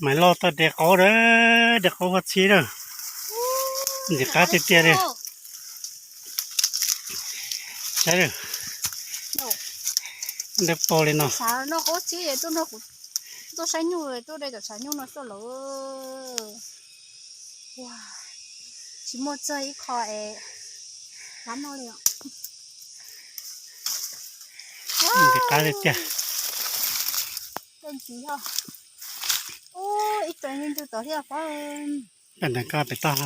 Maiv Lauj tau de qaub lawm, de qaub huab txhib lawm. Ntxim qab tiag tiag li. Saib, dawb paug li no. Tuaj saib nyuj, tuaj de cov tshav nyuj no tuaj lawm. Tsis muaj txog ib qho es lam noj li os. Ntxim qab tiag tiag. Ib txawm ntws tod thiab pob. Peb ntawm koj pem toj.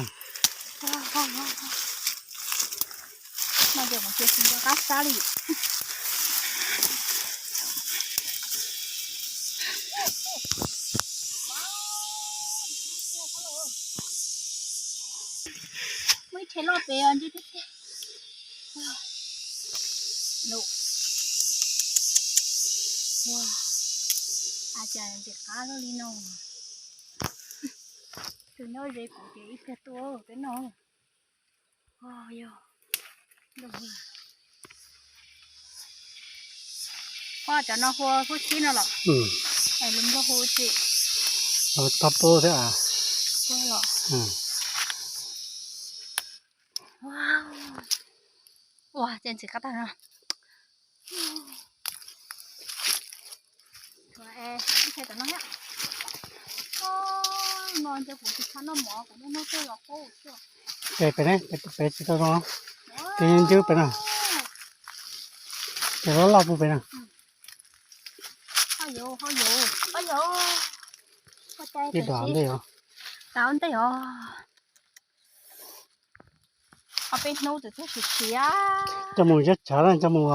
Mas ces qab sab li. Muaj ib tsheb loj pem os, ntsib tiag tiag. Ua, cas ntxim qab luaj li no. Tus nyob ze kuv ces ib pliag tuaj peb noj. Yog, koj cov no hu huab txhib no los? Lus Nplog hu tsi? Toj pub thiab. Los, ua, ces ntxim qab tag no. Ces pem ne, pem tsis tau zoo, ces ncwb pem na, ces loj loj pub pem na. Ib dam ntej os. Ntej os. Peb hnub tus thiaj siav siav. Coj mus yob tshav na, coj mus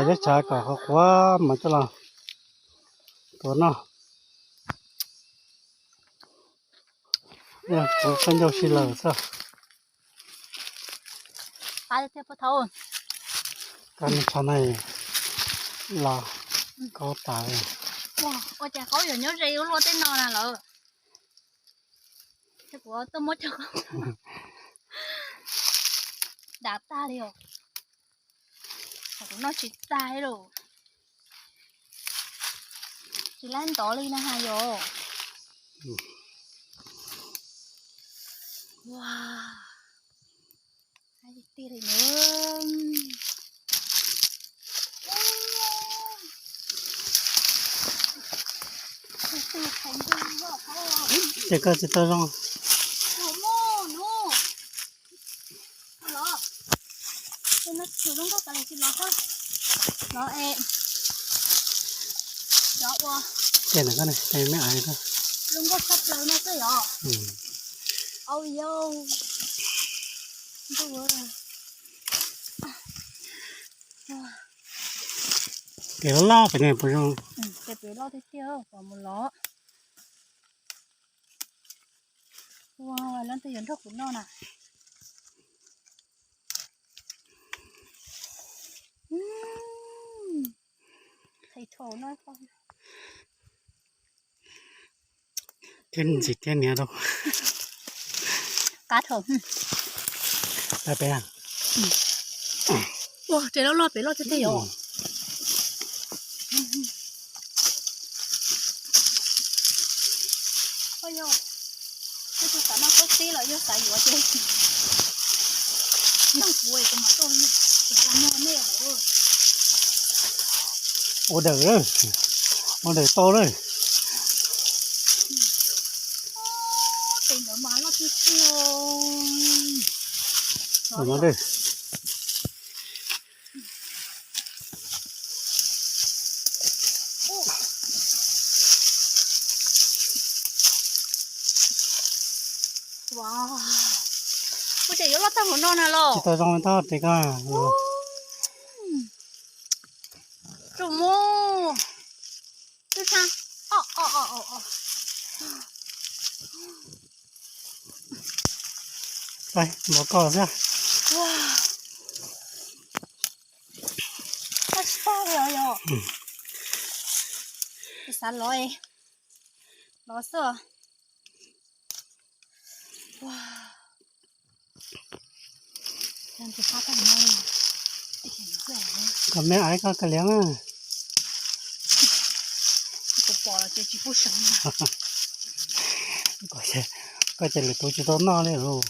yob tshav kom qhuav qhuav mas coj los tuav noj. Kuv koj ncauj si lawm xwb. Koj tshav na los kaub tas li. Ua cas qaub yuav nyob ze ua luaj tej no na lawm. Kuv tuaj muab cov qaub dav tag li os. Kuv noj tsis tag li. Tsis laib ntov li na has yom. Ua, tiag li na. Ces koj tsis tau zoo. Los, los es, los ua. Ces na koj ne, ces me aiv koj. Zoo nkauj tshaj plaws no xwb yom. Au yau. Ces loj loj pem ne puas zoo? Ces pem loj tiag tiag, kom mus los. Ua, leej twg yuav nrog kuv noj na. Qhis thaum no. Thiab ntxim thiab niam rau. Qab thaum. Peb, ua, ces loj loj pem loj tiag tiag yom. Yog, yog tus xav noj khaub tib los yog xav yuav ces nug kuv es kuv mam tuaj, kuv los nug nej lawm. Ua dawm, ua dawm tau lawm. Tes ntawd mas loj tiag tiag. Ua cas yuav loj tag npaum no na los? Tsis tau zoo tau tes koj. Tsuj mus. Tsuj tshaj. Npov koj xwb. Koj tsis tau li os yog. Xav los, los xwb. Koj me aiv koj ka liam na. Kuv pom Koj ces lwm tus tsis tau noj li lauj.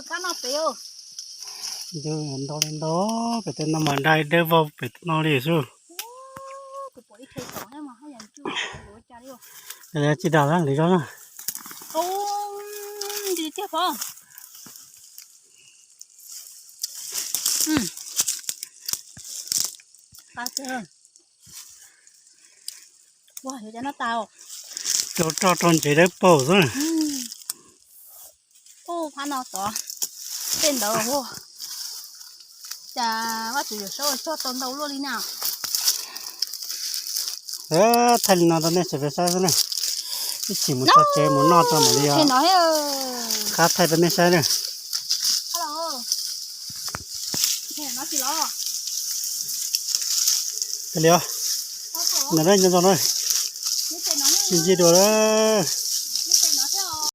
Kab noj pem. Ntau li ntau, pem tej no mas dai dawb vog pem no li xwb. Tsis dag lawm, lwm zaug na. Rau roj rau ntsev dawb paug xwb. Ub, phab no tod, tej ntawd, cas Vajtswv yuav saib ua txog tau ntau luaj li na. Thaij li no rau nej sawv daws saib xwb na. Ib chim mus txog tsev mus noj tso mam li os. Qab thaij rau nej saib na. Li os, nov nco nco na, ntsia dua lawm.